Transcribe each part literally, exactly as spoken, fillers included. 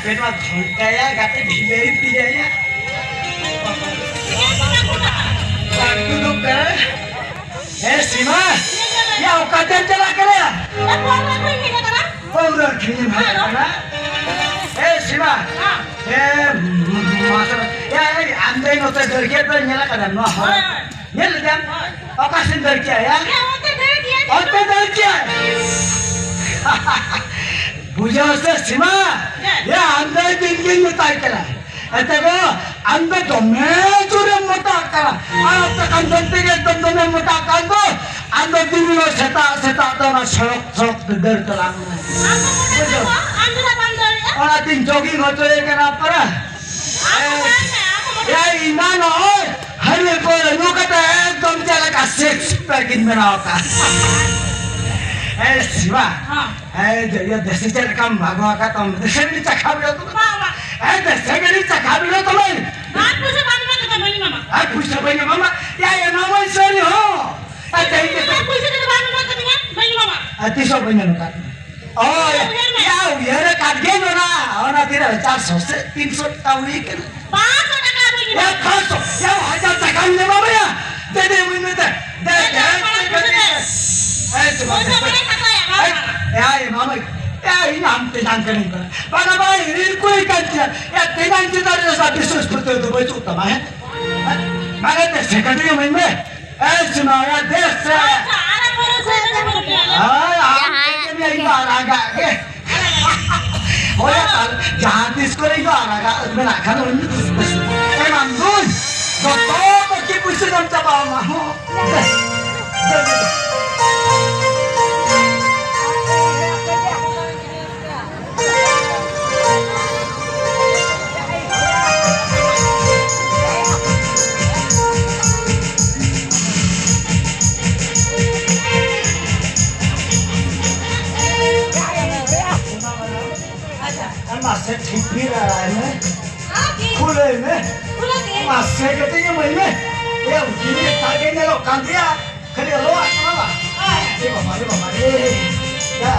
ᱯᱮᱴ ᱢᱟ ᱜᱷᱚᱱᱴᱟᱭᱟ, ᱜᱟᱛᱮ ᱰᱷᱤᱞᱟᱹᱭ ᱯᱤᱞᱟᱹᱭᱟ᱾ ᱯᱟᱹᱴᱩ ᱫᱚ ᱠᱟᱱᱟ᱾ ᱮ ᱥᱤᱢᱟ, ᱭᱟ, ᱚᱠᱟᱛᱮᱢ ᱪᱟᱞᱟᱜ ᱠᱟᱱᱟ? ᱯᱟᱹᱣᱨᱟᱹ ᱟᱹᱠᱷᱨᱤᱧ ᱮᱢ ᱦᱮᱡ ᱟᱠᱟᱱᱟ? ᱮ ᱥᱤᱢᱟ, ᱮ, ᱢᱟᱥᱮ, ᱭᱟ, ᱮ, ᱟᱢ ᱫᱚ ᱱᱚᱛᱮ ᱫᱟᱹᱲ ᱠᱮᱫ ᱫᱚ ᱧᱮᱞ ᱟᱠᱟᱫᱟᱢ ᱱᱚᱣᱟ ᱦᱚᱨ? ᱧᱮᱞ ᱞᱮᱫᱟᱢ? ᱦᱳᱭ᱾ ᱚᱠᱟ ᱥᱮᱱ ᱫᱟᱹᱲ ᱠᱮᱜᱼᱟᱭ, ᱭᱟ? ᱭᱟ, ᱚᱱᱛᱮ ᱫᱟᱹᱲ ᱠᱮᱜᱼᱟᱭ᱾ ᱚᱱᱛᱮ ᱫᱟᱹᱲ ᱠᱮᱜᱼᱟᱭ᱾ ᱵᱩᱡᱷᱟᱹᱣ ᱥᱮ ᱥᱤᱢᱟ? ᱦᱮᱸ᱾ ᱭᱟ, ᱟᱢ ᱫᱚ ᱫᱤᱱ ᱜᱤᱧ ᱢᱮᱛᱟᱭ ᱠᱟᱱᱟ᱾ ᱮᱱᱛᱮ ᱜᱚ, ᱟᱢ ᱫᱚ ᱫᱚᱢᱮ ᱡᱳᱨᱮᱢ ᱢᱚᱴᱟᱜ ᱠᱟᱱᱟ᱾ ᱟᱨ ᱟᱯᱮ ᱠᱷᱟᱱ ᱫᱚ ᱛᱮᱜᱮ ᱮᱠᱫᱚᱢ ᱫᱚᱢᱮᱢ ᱢᱚᱴᱟᱜ ᱠᱟᱱ ᱫᱚ᱾ ᱟᱢ ᱫᱚ ᱫᱤᱱ ᱦᱤᱞᱳᱜ ᱥᱮᱛᱟᱜ ᱥᱮᱛᱟᱜ ᱫᱚ ᱚᱱᱟ ᱥᱚᱲᱚᱠ ᱥᱚᱲᱚᱠ ᱛᱮ ᱫᱟᱹᱲ ᱪᱟᱞᱟᱜ ᱢᱮ᱾ ᱟᱢ ᱫᱚ ᱢᱚᱴᱟ ᱠᱟᱱᱟ, ᱟᱢ ᱫᱚ ᱵᱟᱢ ᱫᱟᱹᱲᱮᱜᱼᱟ᱾ ᱚᱱᱟᱛᱤᱧ ᱡᱳᱜᱤᱝ ᱦᱚᱪᱚᱭᱮ ᱠᱟᱱᱟ ᱯᱟᱨᱟ᱾ ᱟᱢ ᱫᱚ ᱵᱟᱢ ᱢᱮ, ᱟᱢ ᱫᱚ ᱢᱚᱴᱟ ᱮᱭ, ᱤᱧ ᱢᱟ ᱱᱚᱜᱼᱚᱭ ᱦᱟᱺᱰᱤ ᱯᱟᱹᱣᱨᱟᱹ ᱧᱩ ᱠᱟᱛᱮ ᱮᱠᱫᱚᱢ ᱪᱮᱫ ᱞᱮᱠᱟ ᱥᱤᱠᱥ ᱯᱮᱠ ᱤᱧ ᱵᱮᱱᱟᱣ ᱟᱠᱟᱫ᱾ ᱮᱭ, ᱥᱤᱢᱟ᱾ ᱦᱚᱸ᱾ ᱮᱭ, ᱡᱮ, ᱤᱭᱟᱹ, ᱫᱮᱥᱤ ᱪᱮᱫ ᱞᱮᱠᱟᱢ ᱵᱷᱟᱜᱚ ᱟᱠᱟᱫ ᱛᱟᱢ? ᱫᱮᱥᱤ ᱵᱤᱲᱤ ᱪᱟᱠᱷᱟ ᱵᱤᱲᱟᱹᱣ ᱛᱟᱢᱟ? ᱵᱟᱝ, ᱵᱟᱝ᱾ ᱮᱭ, ᱫᱮᱥᱤ ᱵᱤᱲᱤ ᱪᱟᱠᱷᱟ ᱵᱤᱲᱟᱹᱣ ᱛᱟᱢᱟᱹᱧ? ᱟᱨ ᱯᱩᱭᱥᱟᱹ ᱵᱟᱢ ᱮᱢᱟ ᱠᱟᱫᱟ, ᱵᱟᱹᱧ ᱮᱢᱟᱢᱟ᱾ ᱟᱨ ᱯᱩᱭᱥᱟᱹ ᱵᱟᱹᱧ ᱮᱢᱟᱢᱟ? ᱭᱟ, ᱮᱢᱟᱢᱟᱹᱧ ᱥᱟᱹᱨᱤ ᱦᱚᱸ᱾ ᱟᱨ ᱛᱮᱦᱮᱧ ᱫᱚ ᱟᱨ ᱯᱩᱭᱥᱟᱹ ᱡᱩᱫᱤ ᱵᱟᱢ ᱮᱢᱟ ᱠᱟᱫᱤᱧᱟ, ᱵᱟᱹᱧ ᱮᱢᱟᱢᱟ᱾ ᱟᱨ ᱛᱤᱥ ᱦᱚᱸ ᱵᱟᱹᱧ ᱮᱢ ᱟᱠᱟᱫ ᱢᱮᱭᱟ᱾ ᱳᱭ, ᱩᱭᱦᱟᱹᱨ ᱢᱮ᱾ ᱭᱟ, ᱩᱭᱦᱟᱹᱨ ᱟᱠᱟᱫ ᱜᱤᱭᱟᱹᱧ ᱚᱱᱟ, ᱚᱱᱟ ᱛᱤᱱᱟᱹᱜ, ᱪᱟᱨᱥᱚ ᱥᱮ ᱛᱤᱱᱥᱚ ᱴᱟᱠᱟ ᱦᱩᱭ ᱠᱟᱱᱟ᱾ ᱯᱟᱸᱪᱥᱚ ᱴᱟᱠᱟ ᱵᱟᱹᱧ ᱮᱢᱟ᱾ ᱭᱟ, ᱯᱟᱸᱪᱥᱚ, ᱭᱟ, ᱦᱟᱡᱟᱨ ᱴᱟᱠᱟᱧ ᱮᱢᱟᱢᱟ ᱭᱟ᱾ ᱫᱮ, ᱫᱮ, ᱩᱭ ᱢᱮ, ᱫᱮ, ᱫᱮ, ᱫᱮ, ᱫᱮ, ᱫᱮ, ᱫᱮ᱾ ᱮᱭ, ᱥᱮ ᱵᱟᱝ, ᱯᱚᱭᱥᱟ ᱵᱟᱲᱟ ᱠᱟᱛᱷᱟᱭᱟ, ᱵᱟᱝ ᱮᱭ, ᱠᱟᱱᱟ᱾ ᱮᱭ, ᱮᱢᱟᱢᱟᱹᱧ᱾ ᱮᱭ, ᱤᱧ ᱟᱢ ᱛᱮᱧᱟᱝ ᱠᱟᱹᱱᱟᱹᱧ ᱠᱟᱱᱟ᱾ ᱵᱟᱝᱟ, ᱵᱟᱝᱟ, ᱤᱧ ᱨᱤᱱ ᱠᱩᱲᱤ ᱠᱟᱱ ᱛᱤᱧᱟ᱾ ᱭᱟ, ᱛᱮᱧᱟᱝ ᱪᱮᱛᱟᱱ ᱨᱮ ᱥᱟᱨ ᱵᱤᱥᱣᱟᱥ ᱯᱟᱹᱛᱭᱟᱹᱣ ᱫᱚ ᱵᱟᱹᱪᱩᱜ ᱛᱟᱢᱟ, ᱦᱮᱸ? ᱦᱮᱸ? ᱵᱟᱝᱟ, ᱫᱮ, ᱥᱮ ᱠᱟᱹᱴᱤᱡ ᱮᱢᱟᱹᱧ ᱢᱮ᱾ ᱮᱭ, ᱥᱮ ᱱᱚᱣᱟ ᱫᱮᱥ ᱨᱮ᱾ ᱟᱪᱪᱷᱟ, ᱟᱨ ᱯᱚᱨᱮ ᱥᱮ ᱫᱮᱥ ᱨᱮ᱾ ᱦᱳᱭ, ᱟᱢ ᱡᱟᱦᱟᱸᱭᱟᱜ ᱛᱮᱜᱮ ᱤᱧ ᱫᱚ ᱟᱨᱟᱜᱟᱜ ᱜᱮ᱾ ᱦᱳᱭ, ᱛᱟᱦᱞᱮ ᱡᱟᱦᱟᱸ ᱛᱤᱥ ᱠᱚᱨᱮ ᱤᱧ ᱫᱚ ᱟᱨᱟᱜᱟᱜ ᱢᱮᱱᱟᱜ ᱠᱷᱟᱱ ᱩᱱᱤ ᱫᱚ ᱮ ᱱᱟᱱᱫᱩ, ᱡᱚᱛᱚ ᱠᱚ ᱪᱮᱫ ᱯᱩᱭᱥᱟᱹ ᱧᱟᱢ ᱪᱟᱵᱟ ᱟᱢᱟ ᱦᱚᱸ᱾ ᱫᱮ, ᱫᱮ, ᱫᱮ᱾ ᱢᱟᱥᱮ ᱴᱷᱤᱯᱤ ᱨᱟᱲᱟᱭ ᱢᱮ᱾ ᱠᱷᱩᱞᱟᱹᱭ ᱢᱮ᱾ ᱢᱟᱥᱮ ᱠᱟᱹᱴᱤᱡ ᱤᱢᱟᱹᱧ ᱢᱮ᱾ ᱮ, ᱩᱱᱠᱤᱱ ᱜᱮ ᱮᱴᱟᱜ ᱜᱮ ᱧᱮᱞᱚᱜ ᱠᱟᱱ ᱜᱮᱭᱟ᱾ ᱠᱷᱟᱹᱞᱤ ᱞᱚᱣᱟᱜ ᱠᱟᱱᱟ ᱵᱟ? ᱮ ᱵᱟᱵᱟ ᱨᱮ, ᱵᱟᱵᱟ ᱨᱮ᱾ ᱭᱟ᱾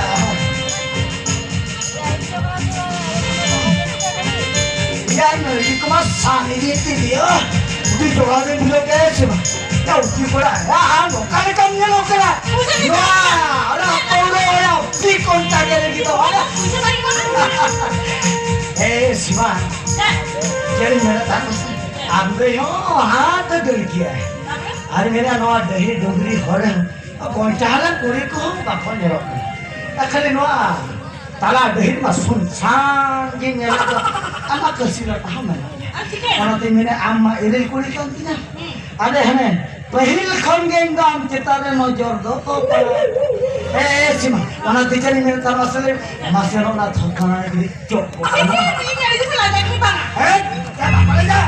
ᱢᱟ ᱥᱟᱱᱤ ᱜᱮ ᱛᱤᱨᱭᱳ, ᱩᱰᱤ ᱡᱚᱲᱟ ᱨᱮ ᱵᱷᱤᱲᱚ ᱜᱮ ᱥᱮ ᱵᱟᱝ? ᱭᱟ ᱩᱰᱤ ᱠᱚᱲᱟ, ᱭᱟ ᱟᱢ ᱚᱠᱟ ᱞᱮᱠᱟᱢ ᱧᱮᱞᱚᱜ ᱠᱟᱱᱟ? ᱱᱚᱣᱟ, ᱚᱱᱟ ᱯᱟᱹᱣᱨᱟᱹ, ᱚᱱᱟ ᱩᱰᱤ ᱠᱚᱱᱴᱟ ᱜᱮ ᱞᱟᱹᱜᱤᱫ ᱫᱚ ᱵᱟᱝ᱾ ᱮ ᱥᱤᱢᱟ, ᱪᱮᱫ ᱤᱧ ᱢᱮᱱᱮᱫ ᱛᱟᱦᱮᱸᱫ ᱢᱟᱥᱮ? ᱟᱢ ᱫᱚ ᱦᱚᱸ ᱦᱟᱛ ᱫᱟᱹᱲ ᱜᱮᱭᱟ᱾ ᱟᱨ ᱢᱮᱱᱟ ᱱᱚᱣᱟ ᱰᱟᱹᱦᱤ ᱰᱩᱝᱨᱤ ᱦᱚᱨ ᱨᱮ ᱠᱚᱱᱴᱟ ᱦᱟᱞᱟᱝ ᱠᱩᱲᱤ ᱠᱚᱦᱚᱸ ᱵᱟᱠᱚ ᱧᱮᱞᱚᱜ ᱠᱟᱱᱟ᱾ ᱠᱷᱟᱹᱞᱤ ᱱᱚᱣᱟ ᱛᱟᱞᱟ ᱰᱟᱹᱦᱤ ᱢᱟ ᱥᱩᱱᱥᱟᱱ ᱜᱮ ᱧᱮᱞᱚᱜ ᱫᱚ᱾ ᱟᱢᱟᱜ ᱠᱟᱹᱥᱤ ᱞᱟᱴᱟ ᱦᱚᱸ ᱢᱮᱱᱟᱜ ᱜᱮᱭᱟ᱾ ᱟᱨ ᱪᱤᱠᱟᱹᱭᱮᱱᱟ? ᱚᱱᱟᱛᱮᱧ ᱢᱮᱱᱟ, ᱟᱢ ᱢᱟ ᱤᱨᱤᱞ ᱠᱩᱲᱤ ᱠᱟᱱ ᱛᱤᱧᱟ᱾ ᱦᱩᱸ᱾ ᱟᱫᱚ ᱦᱟᱱᱮ ᱯᱟᱹᱦᱤᱞ ᱠᱷᱚᱱ ᱜᱮ ᱤᱧ ᱫᱚ ᱟᱢ ᱪᱮᱛᱟᱱ ᱨᱮ ᱱᱚᱡᱚᱨ ᱫᱚ ᱵᱟᱝ᱾ ᱮ, ᱮ, ᱥᱤᱢᱟ, ᱚᱱᱟ ᱛᱮ ᱪᱮᱫ ᱤᱧ ᱢᱮᱱᱮᱫ ᱛᱟᱦᱮᱸ, ᱢᱟᱥᱮ ᱞᱟᱹᱭ ᱢᱮ᱾ ᱢᱟᱥᱮ ᱱᱚᱜᱼᱚ ᱱᱟ ᱛᱷᱚᱠᱟᱱᱟ ᱨᱮ ᱠᱟᱹᱴᱤᱡ ᱪᱚᱯ ᱠᱚ ᱟᱪᱪᱷᱟ, ᱠᱟᱱᱟ᱾ ᱤᱧ ᱟᱹᱰᱤ ᱡᱳᱨ ᱞᱟᱡᱟᱣ ᱠᱟᱱᱟ, ᱵᱟᱝᱟ? ᱦᱮᱸ? ᱪᱮᱫ ᱵᱟᱝ ᱞᱟᱡᱟᱣ?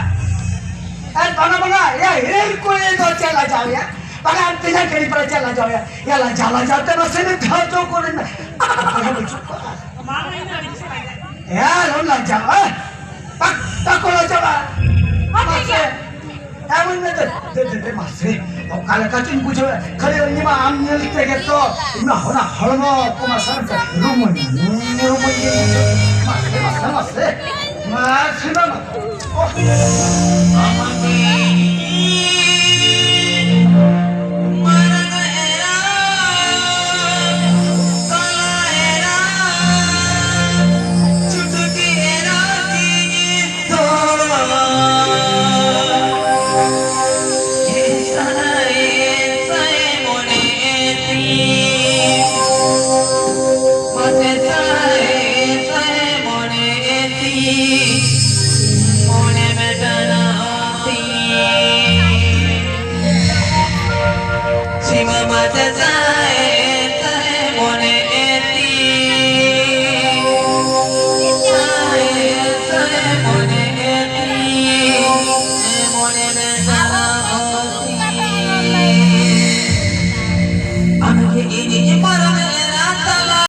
ᱮ, ᱵᱟᱝᱟ, ᱵᱟᱝᱟ, ᱮ, ᱤᱨᱤᱞ ᱠᱩᱲᱤ ᱫᱚ ᱪᱮᱫ ᱞᱟᱡᱟᱣ ᱮᱭᱟ? ᱵᱟᱝᱟ, ᱟᱢ ᱛᱮᱧᱟᱝ ᱠᱟᱹᱲᱤ ᱯᱟᱲᱟ ᱪᱮᱫ ᱞᱟᱡᱟᱣ ᱮᱭᱟ? ᱭᱟ, ᱞᱟᱡᱟᱣ, ᱞᱟᱡᱟᱣ ᱛᱮ ᱱᱟᱥᱮ ᱱᱤᱛ ᱦᱚᱸ ᱪᱚ ᱠᱚᱨᱮ ᱢᱮ᱾ ᱚᱠᱚᱭ ᱦᱚᱸ ᱵᱟᱹᱪᱩᱜ ᱠᱚᱣᱟ᱾ ᱮ, ᱟᱞᱚᱢ ᱞᱟᱡᱟᱣᱟ᱾ ᱵᱟᱠ, ᱵᱟᱠᱚ ᱞᱟᱡᱟᱣᱟ᱾ ᱢᱟᱥᱮ᱾ ᱮ, ᱢᱟᱹᱭ, ᱢᱟᱹᱭ, ᱫᱮ, ᱫᱮ, ᱫᱮ, ᱫᱮ, ᱢᱟᱥᱮ᱾ ᱚᱠᱟ ᱞᱮᱠᱟ ᱪᱚᱧ ᱵᱩᱡᱷᱟᱹᱣᱮᱫ᱾ ᱠᱷᱟᱹᱞᱤ ᱩᱱᱤ ᱢᱟ ᱟᱢ ᱧᱮᱞ ᱛᱮᱜᱮ ᱛᱚ᱾ ᱤᱧ ᱢᱟ ᱚᱱᱟ ᱦᱚᱲᱢᱚ ᱠᱚ ᱢᱟ ᱥᱟᱱᱟᱢ ᱛᱮ ᱨᱩᱢᱩᱧ, ᱨᱩᱢᱩᱧ ᱜᱮ ᱵᱩᱡᱷᱟᱹᱣ᱾ ᱢᱟᱥᱮ, ᱢᱟᱥᱮ, ᱢᱟᱥᱮ᱾ ᱢᱟᱥᱮ, ᱢᱟ, ᱢᱟ᱾